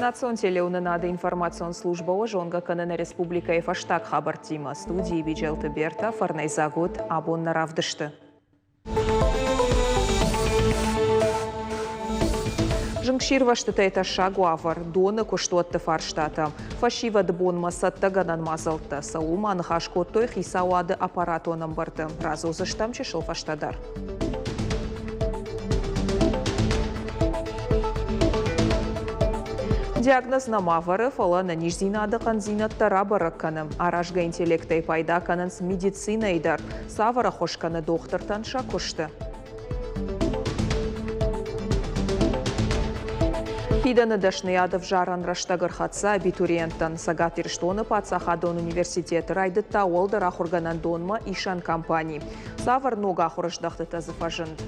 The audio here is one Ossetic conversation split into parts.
Национ телеуынынады информацион службӕ уӕ зонгӕ кӕны нӕ республикӕйы фӕстаг хабӕрттимӕ. Студийы Биджелты Берта, фӕрнӕйдзаг уыд абон нӕ равдысты. Зынгсирвӕзтытӕй тӕссаг уавӕр, доны куыстуӕтты фарстатӕ, фӕсивӕды бонмӕ цӕттӕгӕнӕн мадзӕлттӕ, цӕуыл ма ныхас кодтой хицауады аппаратон ӕмбырды, радзурдзыстӕм чысыл фӕстӕдӕр. Диагноз нӕма вӕры, фӕлӕ ӕнӕниздзинады хъӕндзинӕдтӕ рабӕрӕг кӕны. Аразгӕ интеллектӕй пайда кӕнынц медицинӕйы дӕр. Цавӕр ӕххуыс кӕны дохтыртӕн сӕ куысты? Фидӕны дӕсныйад ӕвзарӕн рӕстӕг ӕрхӕццӕ абитуриенттӕн. Цӕгат Ирыстоны паддзахадон университеты райдыдта уӕлдӕр ахуыргӕнӕндонмӕ исӕн кампани. Цавӕр ног ахуырыздӕхтытӕ дзы фӕзынд?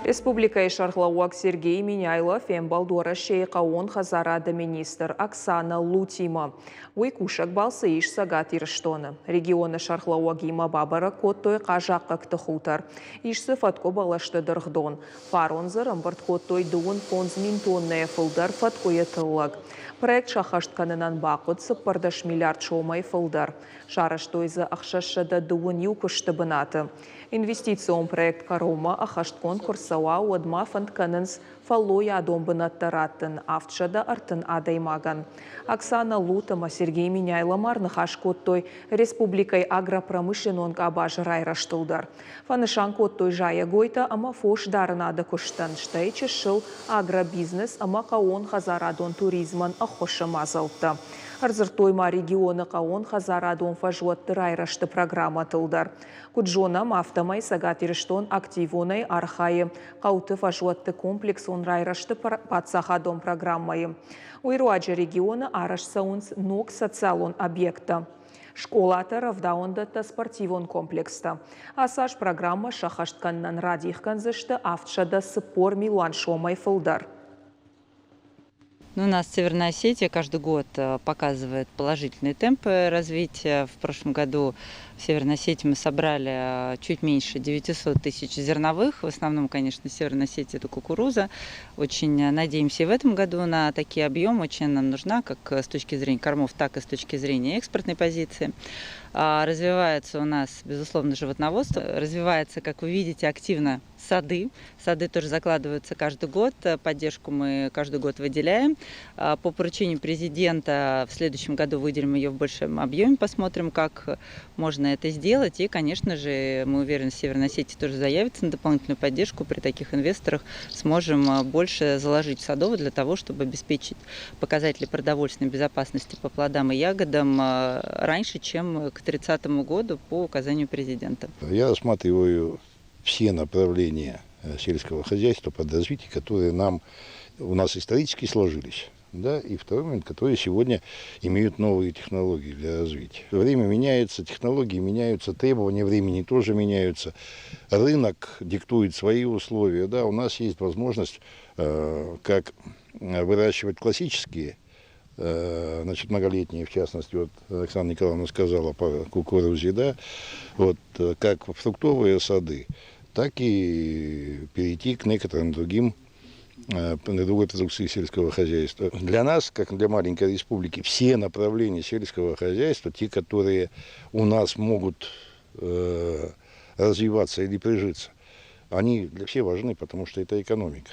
Республикӕйы сӕргълӕууӕг Сергей Меняйло фембӕлд Уӕрӕсейы хъӕууон хӕдзарады министр Оксана Лутимӕ. Уый кусӕг балцы ис Цӕгат Ирыстоны. Регионы сӕргълӕууӕгимӕ бабӕрӕг кодтой хъазахъхъӕгты хутор. Ис дзы фӕткъуы бӕлӕсты дыргъдон. Фарон дзы ӕрӕмбырд кодтой 35 тоннӕйӕ фылдӕр фӕткъуыйы тыллӕг. Проект сӕххӕст кӕнынӕн бахъуыд 14 миллиард сомӕй фылдӕр. Сарӕзтой дзы 621 куысты бынаты. Инвестицион проект кӕронмӕ ӕххӕстгонд куы рцӕуа, уӕдмӕ фӕнд кӕнынц фӕллойадон бынӕттӕ раттын 730 адӕймагӕн. Оксана Лут ӕмӕ Сергей Меняйло ма ӕрныхас кодтой республикӕйы агропромышленнон къабазы райрӕзтыл дӕр. Фӕнысан кодтой зайӕгойтӕ ӕмӕ фосдарынады куыстӕн, стӕй чысыл агробизнес ӕмӕ хъӕууонхӕдзарадон туризмӕн ӕххуысы мадзӕлттӕ. Ӕрдзырдтой ма регионы хъӕууонхӕдзарадон фӕзуӕтты райрӕзты программӕтыл дӕр. Куыд зонӕм, афтӕмӕй Цӕгат Ирыстон активонӕй архайы хъӕуты фӕзуӕтты комплексон райрӕзты паддзахадон программӕйы. Уый руаджы регионы арӕзт цӕуынц ног социалон объекттӕ. Скъолатӕ, рӕвдауӕндӕттӕ, спортивон комплекстӕ. Ацы аз программӕ сӕххӕст кӕнынӕн радих кӕндзысты 740 милуан сомӕй фылдӕр. Ну, у нас Северная Осетия каждый год показывает положительные темпы развития. В прошлом году в Северной Осетии мы собрали чуть меньше 900 тысяч зерновых. В основном, конечно, Северная Осетия – это кукуруза. Очень надеемся и в этом году на такие объемы. Очень нам нужна как с точки зрения кормов, так и с точки зрения экспортной позиции. Развивается у нас, безусловно, животноводство. Развивается, как вы видите, активно сады. Сады тоже закладываются каждый год. Поддержку мы каждый год выделяем. По поручению президента в следующем году выделим ее в большем объеме, посмотрим, как можно это сделать. И, конечно же, мы уверены, Северная Осетия тоже заявится на дополнительную поддержку. При таких инвесторах сможем больше заложить садов для того, чтобы обеспечить показатели продовольственной безопасности по плодам и ягодам раньше, чем к 30 году по указанию президента. Я рассматриваю все направления сельского хозяйства под развитие, которые нам, у нас исторически сложились. Да, и второй момент, которые сегодня имеют новые технологии для развития. Время меняется, технологии меняются, требования времени тоже меняются. Рынок диктует свои условия. Да, у нас есть возможность как выращивать классические, значит, многолетние, в частности, вот Александра Николаевна сказала по кукурузе, да, вот, как фруктовые сады, так и перейти к некоторым другим, другой продукции сельского хозяйства. Для нас, как для маленькой республики, все направления сельского хозяйства, те, которые у нас могут развиваться или прижиться, они для всех важны, потому что это экономика.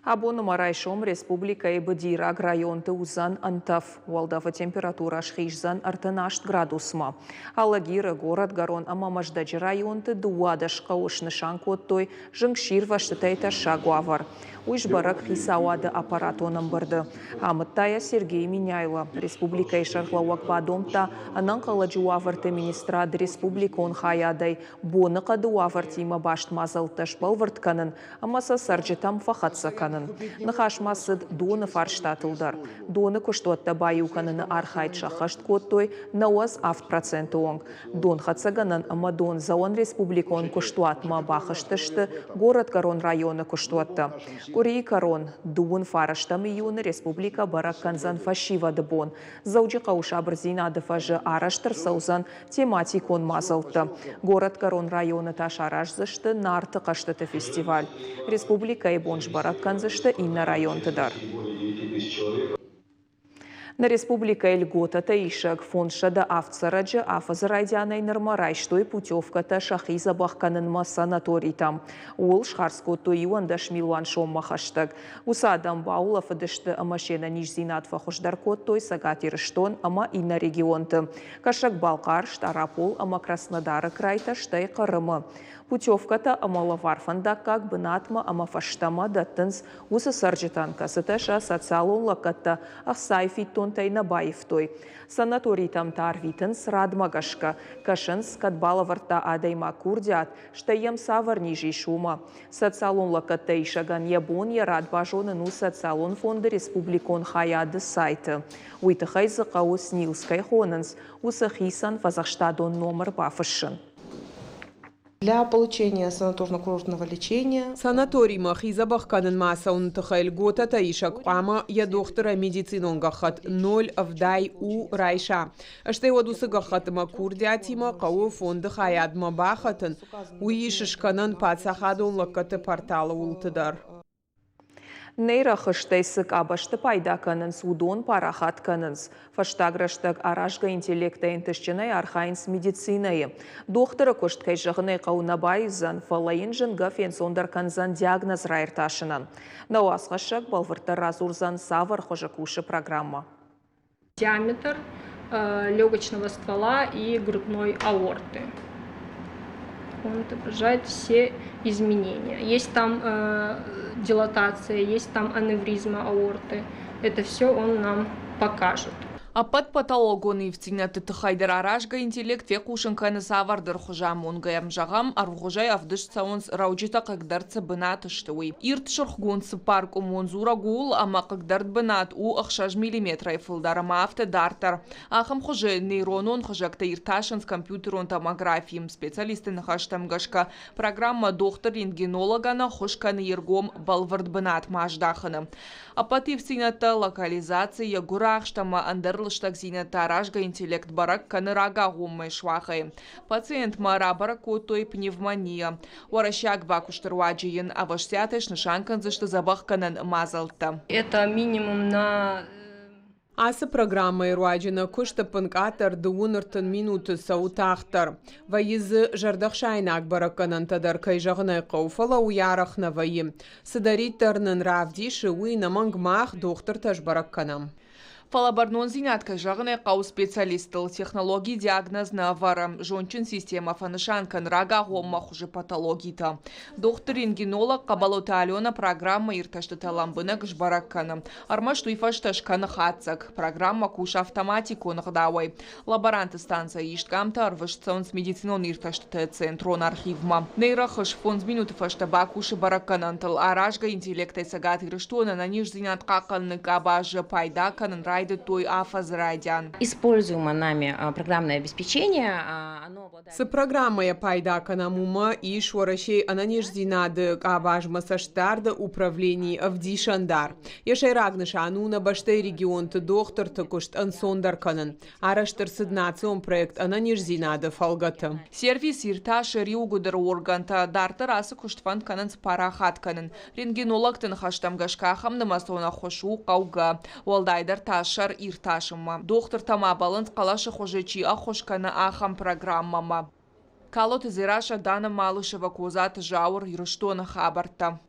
Абоны ма райсом республикӕйы быдираг районты уыдзӕн ӕнтӕф. Уӕлдӕфы температурӕ схиздзӕн 38 градусмӕ. Алагиры, Горӕтгӕрон ӕмӕ Мӕздӕджы районты 12 хъӕуы снысан кодтой зынгсирвӕзтытӕй тӕссаг уавӕр. Уый сбӕрӕг хицауады аппаратон ӕмбырды. Амыдта йӕ Сергей Меняйло. Республикӕйы сӕргълӕууӕг бадомдта ӕнӕнхъӕлӕджы уавӕрты министрады республикон хайадӕй боныхъӕды уавӕртимӕ баст мадзӕлттӕ сбӕлвырд кӕнын ӕмӕ сӕ цӕрджытӕм фӕхӕццӕ кӕнын. кӕнын. Ныхас ма цыд доны фарстатыл дӕр. Доны куыстуӕттӕ баиу кӕныны архайд сӕххӕст кодтой 97 проценты онг. Донхӕццӕгӕнӕн ӕмӕ дондзӕуӕн республикон куыстуатмӕ бахызтысты Горӕтгӕрон районы куыстуӕттӕ. Къуырийы кӕрон, 29 июны республикӕ бӕрӕг кӕндзӕн фӕсивӕды бон. Дзӕуджыхъӕуы Сабырдзинады фӕзы арӕзт ӕрцӕудзӕн тематикон мадзӕлттӕ. Горӕтгӕрон районы та сараздзысты Нарты хъӕзтыты фестиваль. Республикӕйы бон сбӕрӕг кӕндзысты иннӕ районты дӕр. Нӕ республикӕйы льготӕтӕ исӕг 507 цӕрӕджы афӕдзы райдианӕй нырмӕ райстой путевкӕтӕ сӕхи дзӕбӕх кӕнынмӕ санаторитӕм. Ууыл схардз кодтой 11 милуан соммӕ хӕстӕг. Уыцы адӕм баулӕфыдысты ӕмӕ се нӕниздзинад фӕхуыздӕр кодтой Цӕгат Ирыстон ӕмӕ иннӕ регионты. Кӕсӕг-Балхъар, Стъарапол ӕмӕ Краснодары крайтӕ, стӕй Хъырымы. Путевкӕтӕ ӕмӕ лӕвар фӕндаггаг бынатмӕ ӕмӕ фӕстӕмӕ дӕттынц уыцы цӕрджытӕн, кӕцытӕ сӕ социалон лӕггӕдтӕ ӕхцайы фиддонтӕй нӕ баивтой. Санаторитӕм та ӕрвитынц радмӕ гӕсгӕ, кӕсынц, кӕд балӕвӕрдта адӕймаг курдиат, стӕй йӕм цавӕр низ ис, уымӕ. Социалон лӕггӕдтӕ исӕгӕн йӕ бон йӕ рад базонын у социалон фонды республикон хайады сайты. Уый тыххӕй дзы хъӕуы СНИЛС кӕй хонынц, уыцы хицӕн фӕдзӕхстадон номыр бафыссын. Для получения санаторно-курортного лечения Санаторимӕ хи дзӕбӕх кӕнынмӕ ацӕуыны тыххӕй льготӕтӕ исӕг хъуамӕ йӕ дохтырӕй медицинон гӕххӕтт ноль ӕвдай у райса. Стӕй уӕд уыцы гӕххӕттмӕ курдиатимӕ хъӕуы фонды хайадмӕ бахатын, уый ис скӕнӕн паддзахадон лӕггӕдты порталы уылты дӕр. Нейрохызтӕй цы къабӕзты пайда кӕнынц, уыдон парахат кӕнынц. Фӕстаг рӕстӕг аразгӕ интеллектӕй ӕнтыстджынӕй архайынц медицинӕйы. Дохтыры куыст, кӕй зӕгъын ӕй хъӕуы, нӕ баивдзӕн, фӕлӕ йын зынгӕ фенцондӕр кӕндзӕн диагноз раиртасынӕн. Нӕ уацхӕссӕг бӕлвырддӕр радзурдзӕн, цавӕр хуызы кусы программӕ. Диаметр легочного ствола и грудной аорты. Он отображает все изменения. Есть там дилатация, есть там аневризма аорты. Это все он нам покажет. Ӕппӕт патологон ивддзинӕдты тыххӕй дӕр аразгӕ интеллект фехъусын кӕны цавӕрдӕр хуызамонгӕ. Зӕгъӕм, ӕрвгъуызӕй ӕвдыст цӕуынц рӕуджытӕ хъыгдӕрд цы бынаты сты, уый. Ирд сырхгонд цыппаркъуымон дзурӕг ууыл, ӕмӕ хъыгдӕрд бынат у 6 миллиметрӕй фылдӕр ӕмӕ афтӕ дарддӕр. Ахӕм хуызы нейронон хызӕгтӕ иртасынц компьютерон томографийы. Специалистты ныхӕстӕм гӕсгӕ, программӕ дохтыр-рентгенологӕн ӕххуыс кӕны йе ргом бӕлвырд бынатмӕ аздахыны. Ӕппӕт ивддзинӕдтӕ, локализаци, йӕ гуырахст ӕмӕ ӕндӕр лыстӕгдзинӕдтӕ аразгӕ интеллект бӕрӕг кӕны рагагъоммӕ суагъӕй. Пациентмӕ рабӕрӕг кодтой пневмония. Уӕрӕсейаг бакуысты руаджы йын ӕвӕстиатӕй снысан кӕндзысты дзӕбӕхгӕнӕн мадзӕлттӕ. Это минимум на Ацы программӕйы руаджы нӕ куыст ӕппынкъаддӕр 32 минуты цӕуы тагъддӕр. Вӕййы дзы зӕрдӕхсаинаг бӕрӕггӕнӕнтӕ дӕр, кӕй зӕгъын ӕй хъӕуы, фӕлӕ уый арӕх нӕ вӕййы. Цыдӕриддӕр нын равдисы, уый ӕнӕмӕнг мах, дохтыртӕ, сбӕрӕг кӕнӕм. Фӕлӕ бӕрнондзинад, кӕй зӕгъын ӕй хъӕуы, специалисттыл. Технологи диагноз нӕ ӕвӕры. Зондджын системӕ фӕнысан кӕны рагагъоммӕ хуызы патологитӕ. Дохтыр-рентгенолог Хъӕбӕлоты Аленӕ программӕ иртӕстытӕ лӕмбынӕг сбӕрӕг кӕны. Ӕрмӕст уый фӕстӕ скӕны хатдзӕг. Программӕ кусы автоматикон ӕгъдауӕй. Лаборанты станцӕйы ист къамтӕ ӕрвыст цӕуынц медицинон иртӕстыты центрон архивмӕ. Нейрохыз 5 минуты фӕстӕ бакусы бӕрӕггӕнӕнтыл. Аразгӕ интеллектӕй Цӕгат Ирыстоны ӕнӕниздзинад хъахъхъӕныны къабазы пайда кӕнын райдыдтой афӕдзы райдиан. Используемое нами программное обеспечение, оно обладает Цы программӕйӕ пайда кӕнӕм, уымӕ ис Уӕрӕсейы ӕнӕниздзинады къабазмӕ цӕстдарды управленийы ӕвдисӕндар. Йӕ сӕйраг нысан у нӕ бӕстӕйы регионты дохтырты куыст ӕнцондӕр кӕнын. Арӕзт ӕрцыд национ проект ӕнӕниздзинады фӕлгӕты. Сервис иртасы риуыгуыдыры органтӕ. Дарддӕр ацы куыст фӕнд кӕнынц парахат кӕнын. Рентгенологты ныхӕстӕм гӕсгӕ ахӕм нымӕцон ӕххуыс у хъӕугӕ, уӕлдайдӕр та сӕр иртасынмӕ. Дохтыртӕ ма бӕллынц хъӕлӕсы хуызы чи ӕххуыс кӕны, ахӕм программӕмӕ. Калоты Дзерассӕ, Дана Малышева, Козаты Зауыр, Ирыстоны хабӕрттӕ.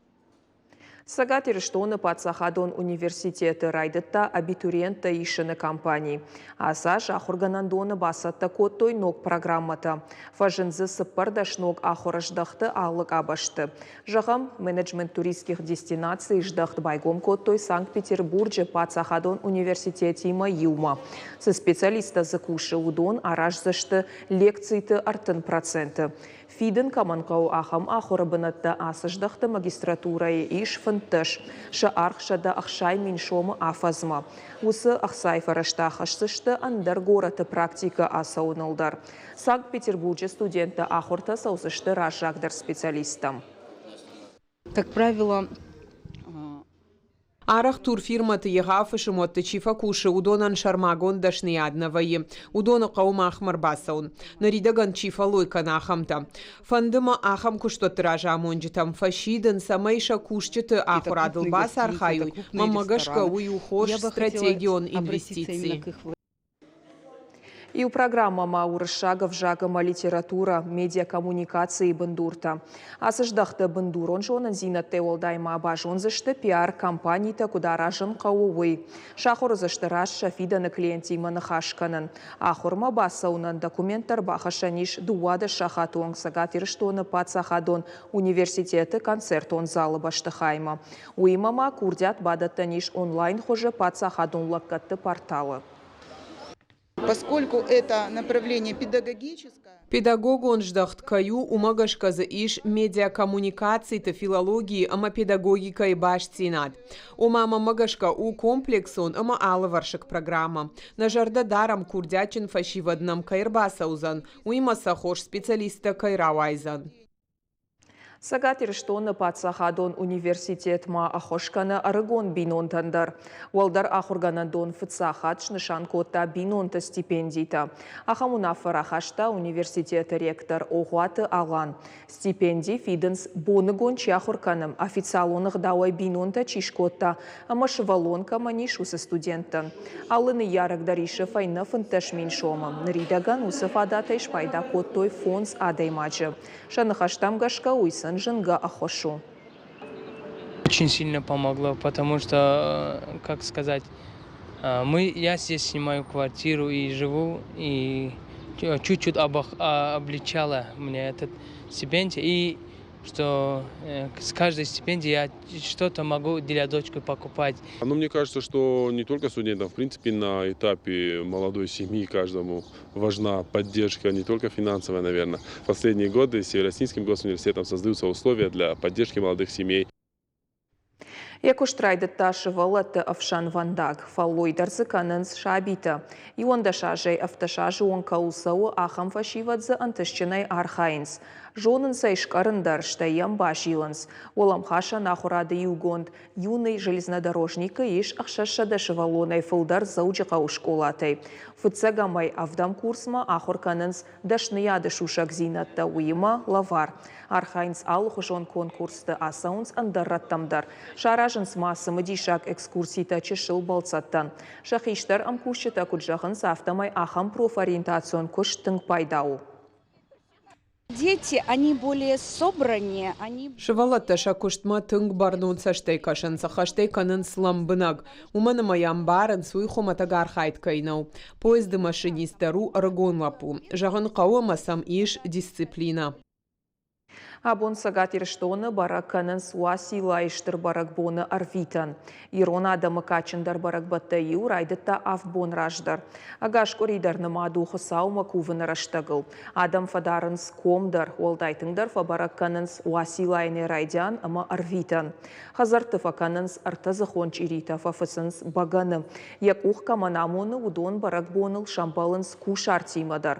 Цӕгат Ирыстоны паддзахадон университеты райдыдта абитуриенттӕ исыны кампани. Ацы аз ахуыргӕнӕндоны бацӕттӕ кодтой ног программӕтӕ. Фӕзынд дзы 14 ног ахуыры здӕхты алы къабӕзты. Зӕгъӕм, менеджмент туристских дестинаций здӕхт байгом кодтой Санкт-Петербурджы паддзахадон университетимӕ иумӕ. Цы специалисттӕ дзы кусы, уыдон араздзысты лекциты 30%. Фидын кӕмӕн хъӕуы, ахӕм ахуыры бынӕттӕ ацы здӕхты магистратурӕйы ис 15. Сӕ аргъ 160 000 сомы афӕдзмӕ. Уыцы ӕхцайы фӕрӕзтӕ хӕсдзысты ӕндӕр горӕты практикӕ ацӕуыныл дӕр. Санкт-Петербурджы студенттӕ ахуыртӕ цӕудзысты раззагдӕр специалисттӕм. Как правило, Арӕх турфирмӕты егъау фысымуӕтты чи фӕкусы, уыдонӕн сӕрмагонд дӕсныйад нӕ вӕййы. Уыдоны хъӕуы махмӕ ӕрбацӕуын. Ныридӕгӕн чи фӕллой кӕны, ахӕмтӕ. Фӕнды мӕ ахӕм куыстуӕтты разамонджытӕм фӕсидын, цӕмӕй сӕ кусджыты ахуырадыл бацархайой, мӕнмӕ гӕсгӕ уый у хорз стратегион инвестици. Иу программӕ ма уырыссаг ӕвзаг ӕмӕ литературӕ, медиакоммуникацийы бындуртӕ. Ацы здӕхты бындурон зонындзинӕдтӕй уӕлдай ма базондзысты пиар-компанитӕ куыд аразын хъӕуы, уый. Сахуыр уыдзысты раст сӕ фидӕны клиенттимӕ ныхас кӕнын. Ахуырмӕ бацӕуынӕн документ дӕр бахӕссӕн ис 12 сахаты онг Цӕгат Ирыстоны паддзахадон университеты концертон залы бӕстыхаймӕ. Уыимӕ ма курдиат бадӕттӕн ис онлайн хуызы паддзахадон лӕггӕдты порталы. Поскольку это направление педагогическое, Педагогон здӕхт кӕй у, уымӕ гӕсгӕ дзы ис медиакоммуникациты, филологийы ӕмӕ педагогикӕйы бастдзинад. Ома, мӕнмӕ гӕсгӕ у комплексон ӕмӕ алывӕрсыг программӕ. Нӕ зӕрдӕ дарӕм, курдиатджын фӕсивӕд нӕм кӕй ӕрбацӕудзӕн, уыимӕ сӕ хорз специалисттӕ кӕй рауайдзӕн. Цӕгат Ирыстоны паддзахадон университет ма ӕххуыс кӕны ӕрыгон бинонтӕн дӕр. Уӕлдӕр ахуыргӕнӕндон фыццаг хатт снысан кодта бинонты стипендитӕ. Ахӕм уынаффӕ рахаста университеты ректор Огъуаты Алан. Стипенди фидынц боныгон чи ахуыр кӕны, официалон ӕгъдауӕй бинонтӕ чи скодта ӕмӕ сывӕллон кӕмӕн ис, уыцы студенттӕн. Алы ныййарӕг дӕр исы фӕйнӕ 15 000 сомы. Ныридӕгӕн уыцы фадатӕй спайда кодтой фондз адӕймаджы. Сӕ ныхӕстӕм гӕсгӕ уый сын зынгӕ ӕххуыс у. Очень сильно помогло, потому что, как сказать, я здесь снимаю квартиру и живу, и чуть-чуть облегчала мне этот стипендия, и что с каждой стипендии я что-то могу для дочки покупать. Ну, мне кажется, что не только студентам, в принципе, на этапе молодой семьи каждому важна поддержка не только финансовая, наверное. В последние годы Северо-Осетинским госуниверситетом создаются условия для поддержки молодых семей. Йӕ куыст райдыдта сывӕллӕтты ӕфсӕнвӕндаг. Фӕллой дӕр дзы кӕнынц сабитӕ. 11 азӕй 17 азы онг кӕуыл цӕуы, ахӕм фӕсивӕд дзы ӕнтыстджынӕй архайынц. Зонынц ӕй скъӕрын дӕр, стӕй йӕм базилынц. Уӕлӕмхасӕн ахуырады иугонд Юный железнодорожник-ы ис 600 сывӕллонӕй фылдӕр Дзӕуджыхъӕуы скъолатӕй. Фыццӕгӕмӕй ӕвдӕм курсмӕ ахуыр кӕнынц дӕсныйады сусӕгдзинӕдтӕ, уыимӕ лӕвар. Архайынц алыхуызон конкурсты, ацӕуынц ӕндӕр рӕттӕм дӕр. Саразынц ма цымыдисаг экскурситӕ чысыл бӕлццӕттӕн. Сӕ хистӕр ӕмкусджытӕ куыд зӕгъынц, афтӕмӕй ахӕм профориентацион куыст тынг пайда у. Дети, они более собраннее, они... Сывӕллӕттӕ сӕ куыстмӕ тынг бӕрнон цӕстӕй кӕсынц, ӕххӕстӕй кӕнынц лӕмбынӕг. Уымӕн ӕмӕ йӕ ӕмбарынц, уый хуымӕтӕг архайд кӕй нӕу. Поезды машинист дӕр у ӕрыгон лӕппу. Зӕгъын хъӕуы, ӕмӕ сӕм ис дисциплинӕ. Абон Цӕгат Ирыстоны бӕрӕг кӕнынц Уациллайы стыр бӕрӕгбоны ӕрвитӕн. Ирон адӕмы кадджындӕр бӕрӕгбӕттӕй иу райдыдта авд бон раздӕр. Ӕгас къуыри дӕр нымад у Хуыцаумӕ кувыны рӕстӕгыл. Адӕм фӕдарынц ком дӕр, уӕлдай тынгдӕр фӕбӕрӕг кӕнынц Уациллайы нӕ райдиан ӕмӕ ӕрвитӕн. Хӕдзӕртты фӕкӕнынц ӕртӕдзыхон чъиритӕ, фӕфыцынц бӕгӕны. Йӕ къух кӕмӕн амоны, уыдон бӕрӕгбоныл сӕмбӕлынц кусартимӕ дӕр.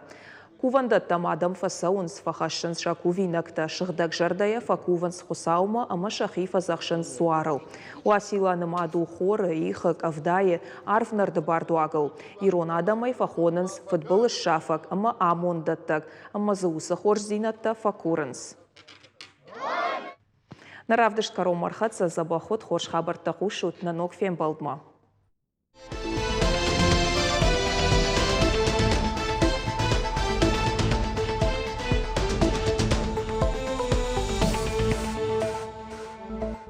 Кувӕндӕттӕм адӕм фӕцӕуынц, фӕхӕссынц сӕ кувинӕгтӕ, сыгъдӕг зӕрдӕйӕ фӕкувынц Хуыцаумӕ ӕмӕ сӕхи фӕдзӕхсынц дзуарыл. Уацилла нымад у хоры, ихы, къӕвдайы, арвнӕрды бардуагыл. Ирон адӕм ӕй фӕхонынц фыдбылызсафӕг ӕмӕ амонддӕттӕг, ӕмӕ дзы уыцы хорздзинӕдтӕ фӕкурынц. Нӕ равдыст кӕронмӕ ӕрхӕццӕ, дзӕбӕх уыд, хорз хабӕрттӕ хъусут нӕ ног фембӕлдмӕ.